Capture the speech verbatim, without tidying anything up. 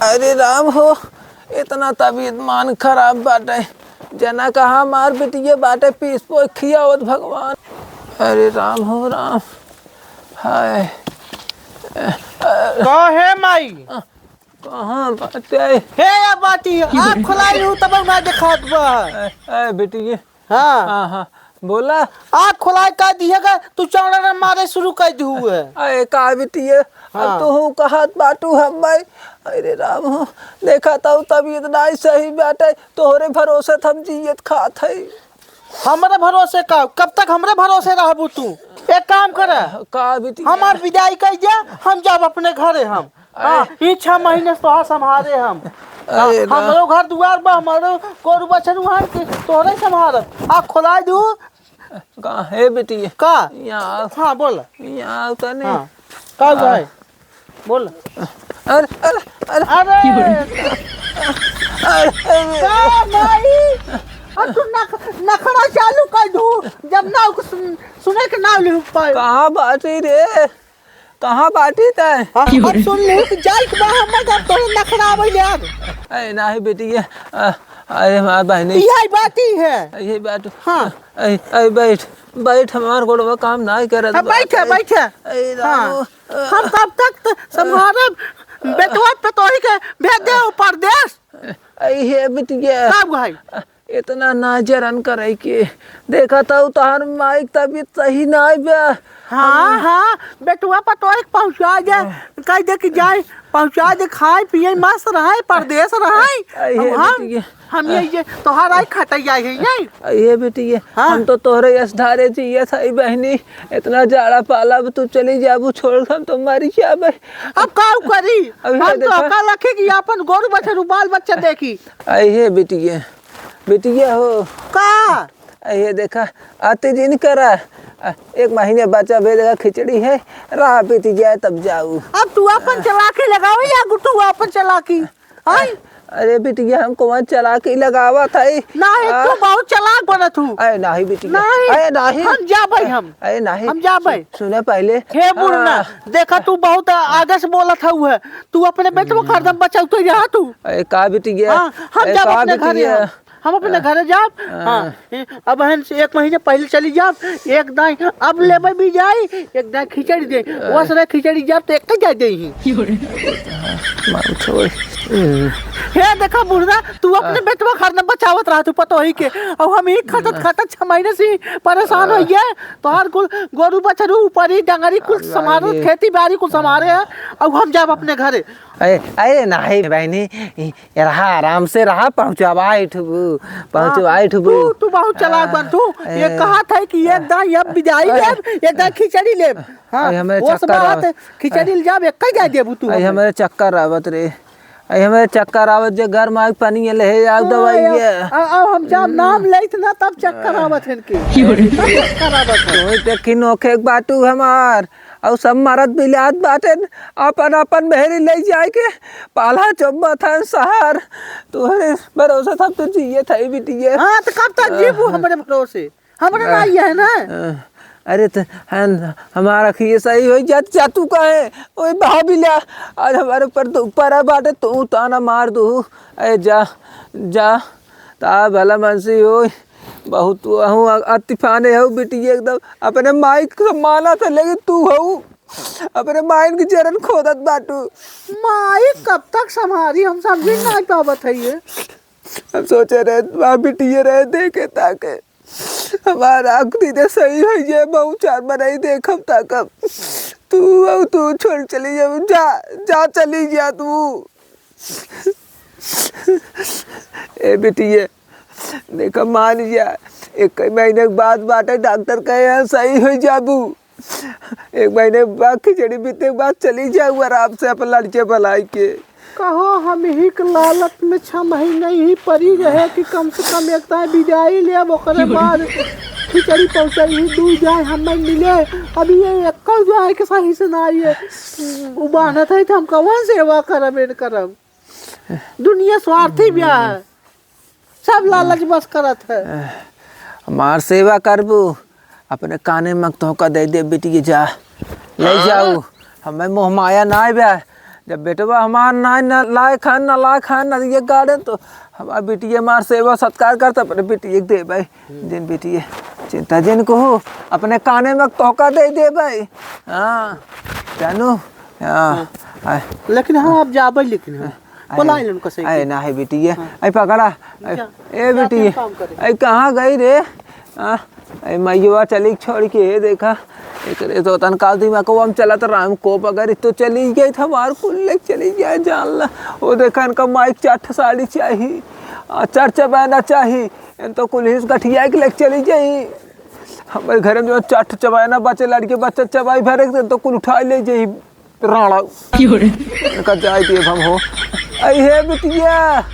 अरे राम हो, इतना तबीयत मान खराब बाटे, जना कहाँ हमार बिटिया बाटे पीस पोस खियावत भगवान। अरे राम हो राम, हाय। का हे माई? कहाँ बाटे? हे या बाटी, आँख खोलाई हूँ तब ना देखात बा। ए, ए, बिटिया, हाँ। हाँ, हाँ, बोला। आँख खोलाई का दिहेगा, तू चौड़ा मारे शुरू कर दिहु है। अरे का बिटिया, हाँ। अब तू कहत बाटू हम भाई। अरे राम हो, देखा तो तबीयत नाई सही बाटे, तोहरे भरोसे त हम जियत खात है। हमरे भरोसे का? कब तक हमरे भरोसे रहबू तू? एक काम कर, का बिटिया? हमार विदाई कर दे, हम जाब अपने घरे हम। हाँ, अरे। ई छह महीने से तोहार संभारे हम। अरे हाँ, ना। हमरो घर दुआर बा, हमरो गोरू बछरू है कि तोहरे संभारब। आ खोलाई दू। का हे बिटिया? का? यहाँ आओ। हाँ, बोल। यहाँ आओ तनी। हाँ। का हुआ है? बोल। अरे, अरे, अरे। अरे। अरे, अरे। का भाई? अब तू नख-, नखरा चालू कर दू, जब ना सुन-, सुने के ना ले पाए। कहाँ बाटी रे? कहाँ बाटी तै? हाँ, हम सुन ले कि जाई के बा, हम जब तोरे नखरा आवे यार। अरे नाही बेटी, ये, अ, अरे हमार बहनी। यही बाटी है। यही बाटी। हाँ। अरे, अरे बैठ, बैठ, हमार गोड़वा काम नाही करत हाँ, बा। बैठ, बैठ। अरे राम। हाँ। हम कब तक त-, संभारब? बेटवा पतोही के भेज दे परदेस। अरे हे बिटिया। का भाई? इतना ना जरन करे के। देखा तो तोहार माई के तबीयत सही नाई बा। हाँ, हम हाँ, बेटवा पतोह के पहुँचा दे, हाँ। कह दे कि जाए, पहुँचा दे, खाए पिए मस्त रहे, परदेस रहे। आई हे अब हम, बिटिया। हम ये, ये तोहार आई खटैया है, ये। आई हे बिटिया, हाँ। हम तो तोहरे यस धारे जियत हई बहनी, इतना जाड़ा पाला अब तू चली जाबू छोड़ के हम तो मरी जाबे। अब का करी? अब ये हम तो देखा। का लखे कि अपन गोरू बछरू बाल बच्चा देखी। आई हे बिटिया, बिटिया हो। का? आ, ये देखा, अति जिन करा। आ, एक महीने बचा बे, देखा, खिचड़ी है, राह बीत जाए तब जाऊ। अब तू अपन चलाकी लगावे या गुटू अपन चलाकी? आई? अरे बिटिया, हम कौन चलाकी लगावत है? नाही, आ? तू बहुत चलाक बनत हूँ। अरे नाही बिटिया, नाही, अरे नाही। हम जाबे हम। अरे नाही। हम जाबे। सु-, सुने पहले। हे बुढ़ना, आ। देखा तू बहुत आगे से बोलत हऊ है। तू अपने बेटवा का हरदम बचावत रहा तू। अरे का बिटिया? हाँ, हम अरे जाब का अपने घरे बिटिया? हम। हम अपने घरे जाब। हाँ। हाँ, ए, अब हन से एक महीने पहले चली जाब। एक दाई अब लेबे भी जाई, एक दाई खिचड़ी दे। हाँ। वस रहे खिचड़ी जाब तो एक जाए दे ही। मार छोड़। हे देखा बुढ़ा, तू अपने हाँ। बेटवा घर न बचावत रहा तू पतोही के। अब हम ही खटत हाँ। खटत छह महीने से परेशान हाँ। होइए। तोहार कुल गोरू बछरू ऊपरी डंगरी कुल अरे संभारे, ये। खेती बाड़ी कुल संभारे है। अब हम जाब अपने घरे। अरे, अरे नाही बहनी, ई रहा, आराम से रहा, पहुँचवाई ठुबू, पहुँचवाई हाँ, ठुबू। तू, तू बहुत चालाक बन तू। आ, ये ए, कहत है कि एक दाई अब बिजाई अरे, लेब, एक दाई खिचड़ी लेब। हाँ, अरे, हमें वो सब चक्कर बात आवत। है, खिचड़ी ले जाब, एक कई जाए देबू तू अरे, हमें। हमें चक्कर आवत रे। अरे, हमें चक्कर आवत जे घर में आग पानी ये ले आओ हाँ, दवाई आओ, ये। आओ, आओ, हम जाब नाम लेत ना तब चक्कर आवत है इनके। तब चक्कर आवत है। तोही देखी नोखे एक बाटू हमार। अउ सब मरद बिलात बाटेन, आपन, आपन मेहरी लइ जाए के पाला चुम्बत हन सहर। तोहरे भरोसे सब तो जियत हई बिटिया। हाँ, तो कब तक जीबू आह। हमरे भरोसे? हमरे आह। नाई है ना। आह। अरे तो हम, हमार अखिए सही होइ जात, जा तू काहे? ओए भाभी ला, आज हमारे ऊपर दुख परा बाटे, तू ताना मार दू। अरे जा, जा, ता भला मनसी होई। बहुत तू अहू अ-, अति फाने हऊ बिटिया एकदम। अपने माई के मानत है, लेकिन तू हऊ अपने माइन के जरन खोदत बाटू। माई कब तक संभारी, हम समझी नाई पावत है ये। हम सोचे रहे, माँ बिटिया रहे देखे ताके हमार आँख दीदे सही होइ जाए, बहु चार मनई देखब ताकब। तू, अब तू छोड़ चली जाबू, जा, जा चली जा तू। ए बिटिया, देखा, मान जा, एक महीने के बाद बाटे, डॉक्टर कहे हैं, सही होइ जाबू। एक महीने बाद खिचड़ी बीते के बाद चली जाऊ आराम से अपन लड़के भलाई के। कहो, हम ही के लालच में छह महीने ही पड़ी रहे कि कम से कम एक दाई बिजाई लेब, ओकरे बाद खिचड़ी पहुँचाई, दू जाए हमें मिले। अब ये एक जाए के सही से ना आइए, उ बान्हत है तो हम कवन सेवा करब, एन करब? दुनिया स्वार्थी ब्याह है, सब लालच बस करत है। हमार सेवा करबू, अपने काने में तोहका दे दे बिटिया, जा, ले हाँ। जाऊ। हमें मोह माया ना आवे, जब बेटवा हमार ना, ना लायक है, ना लायक है, ना ये गार्डन, तो हमार बिटिया हमार सेवा सत्कार करता, अपने बिटिया के देबै। जिन बिटिया, चिंता जिन को हो, अपने काने में तोहका दे देबै। हाँ, जानू, हाँ, हाँ। आय। लेकिन हम अब जाबै, लेकिन हम। आय, बोला इलन को सही। आय, ना है बिटिया, हाँ। आय पकड़ा, आय, जा, ए जा, बिटिया, काम करे। आय, कहाँ गई रे? हाँ, ए, मइयवा चली छोड़ के, हे देखा, एकरे तो तन काल दिमाग को हम चलत राम को बगैर तो चली गई, हमार कुल लेके चली गई, जान ला। वो देखा, इनका माइक चार ठे साड़ी चाही, आ, चार चबैना चाही, इन तो कुल हिस गठिया के लेके चली गई। हमारे घर में जो चार ठे चबैना बचे, लड़के बच्चे चबाई भरे के, तो कुल उठा ले जाई। राणा। क्यों रे? इनका जाए दिए हम हो। आई हे बिटिया,